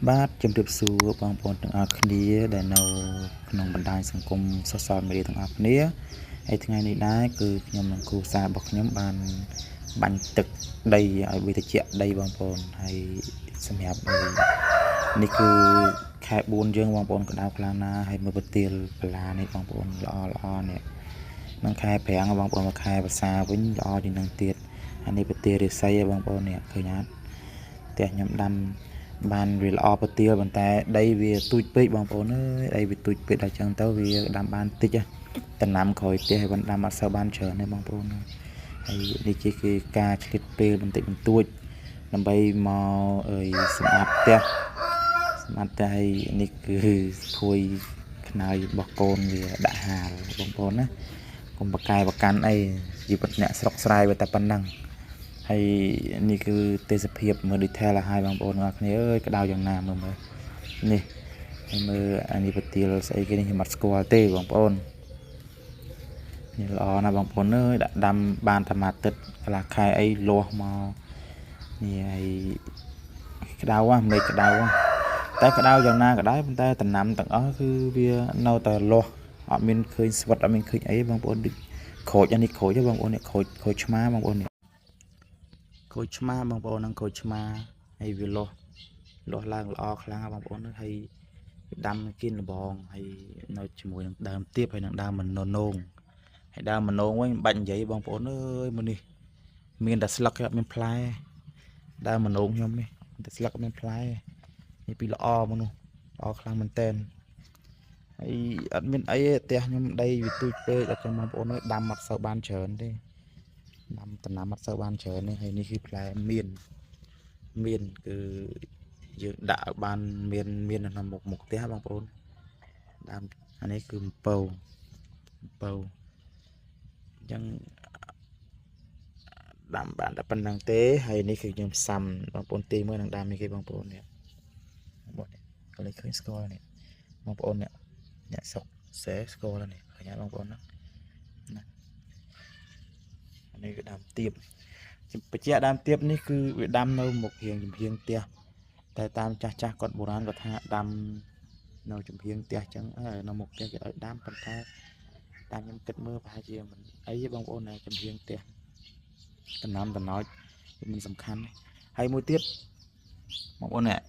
បាទជំរាបសួរបងប្អូនទាំងអស់គ្នាដែលនៅក្នុងបណ្ដាញសង្គម social media ទាំងអស់គ្នាហើយថ្ងៃនេះដែរគឺខ្ញុំនិងគ្រួសាររបស់ខ្ញុំបានបាញ់ទឹកដីឲ្យវាត្រជាក់ដីបងប្អូនហើយសម្រាប់នេះគឺខែ4យើងបងប្អូនក្តៅខ្លាំងណាស់ហើយមើលប្រទាលបន្លានេះបងប្អូនល្អល្អនេះនឹងខែប្រាំងបងប្អូនមកខែវស្សាវិញល្អជាងនឹងទៀតអានេះប្រទាលរិស័យបងប្អូននេះឃើញអត់ផ្ទះខ្ញុំដាំបានវាល្អប្រទាលប៉ុន្តែដីវាទូចពេកបងប្អូនអើយដីវាទូចពេកដល់ចឹងទៅវាដាំបានតិចតំណាំក្រោយផ្ទះឲ្យបានដាំអត់សូវបានច្រើនទេបងប្អូនហើយនេះជាគឺការឆ្លៀតពេលបន្តិចបន្តួចដើម្បីមកអើយសម្អាតផ្ទះសម្អាតផ្ទះហើយនេះគឺភួយខ្នើយរបស់កូនវាដាក់ហាលបងប្អូនណាកុំបកកែបកាន់អីជីវិតអ្នកស្រុកស្រែវាតែប៉ុណ្ណឹងហើយនេះគឺទេសភាពមើល detail ឲ្យហើយបងប្អូនទាំងអស់គ្នាអើយក្តៅយ៉ាងណាមើលមើលនេះហើយមើលអានេះប្រទាលស្អីគេនេះខ្ញុំអត់ស្គាល់ទេបងប្អូននេះល្អណាស់បងប្អូនអើយដាក់ដាំបានតែមួយអាទិត្យកន្លះខែអីលាស់មកនេះហើយក្តៅហ៎មេឃក្តៅហ៎តែក្តៅយ៉ាងណាក៏ដោយប៉ុន្តែដំណាំទាំងអស់គឺវានៅតែលាស់អត់មានឃើញស្វិតអត់មានឃើញអីបងប្អូនដូចក្រូចអានេះក្រូចទេបងប្អូននេះក្រូចក្រូចឆ្មាបងប្អូននេះក្រូចឆ្មាបងប្អូនហ្នឹងក្រូចឆ្មាហើយវាលាស់លាស់ឡើងល្អខ្លាំងបងប្អូនហើយដាំគៀនលបងហើយនៅជាមួយនឹងដើមទៀបហើយនឹងដើមមនោងហើយដើមមនោងវិញមិនបាច់និយាយបងប្អូនអើយមើលនេះមានតែស្លឹកអត់មានផ្លែដើមមនោងខ្ញុំនេះតែស្លឹកអត់មានផ្លែនេះពីល្អមកនោះល្អខ្លាំងមែនតើហើយអត់មានអីទេផ្ទះខ្ញុំដីវាទូចពេកអត់ចឹងបងប្អូនអើយដាំអត់សូវបានច្រើនទេដាំដំណាំអត់សូវបានច្រើនទេហើយនេះគឺផ្លែមៀនមៀនគឺយើងដាក់ឲ្យបានមានមាននៅក្នុងមុខមុខផ្ទះបងប្អូនដើមអានេះគឺអំពៅអំពៅអញ្ចឹងដាំបានតែប៉ុណ្្នឹងទេហើយនេះគឺយើងផ្សាំបងប្អូនទីមើលនឹងដើមនេះគេបងប្អូននេះបងប្អូននេះក៏លេចឃើញស្គាល់នេះបងប្អូនអ្នកអ្នកស្រុកសេស្គាល់នេះឃើញអត់បងប្អូនណាណាអានេះគឺដើមទៀបបច្ចៈដើមទៀបនេះគឺវាដាំនៅមុខរៀងចំហៀងផ្ទះតែតាមចាស់ចាស់គាត់បុរាណគាត់ថាដាំនៅចំហៀងផ្ទះអញ្ចឹងនៅមុខផ្ទះគេឲ្យដាំប៉ុន្តែតាមខ្ញុំគិតមើលប្រហែលជាមិនអីទេបងប្អូនណាចំហៀងផ្ទះតំណាំតំណោចវាមិនសំខាន់ទេហើយមួយទៀតបងប្អូននេះ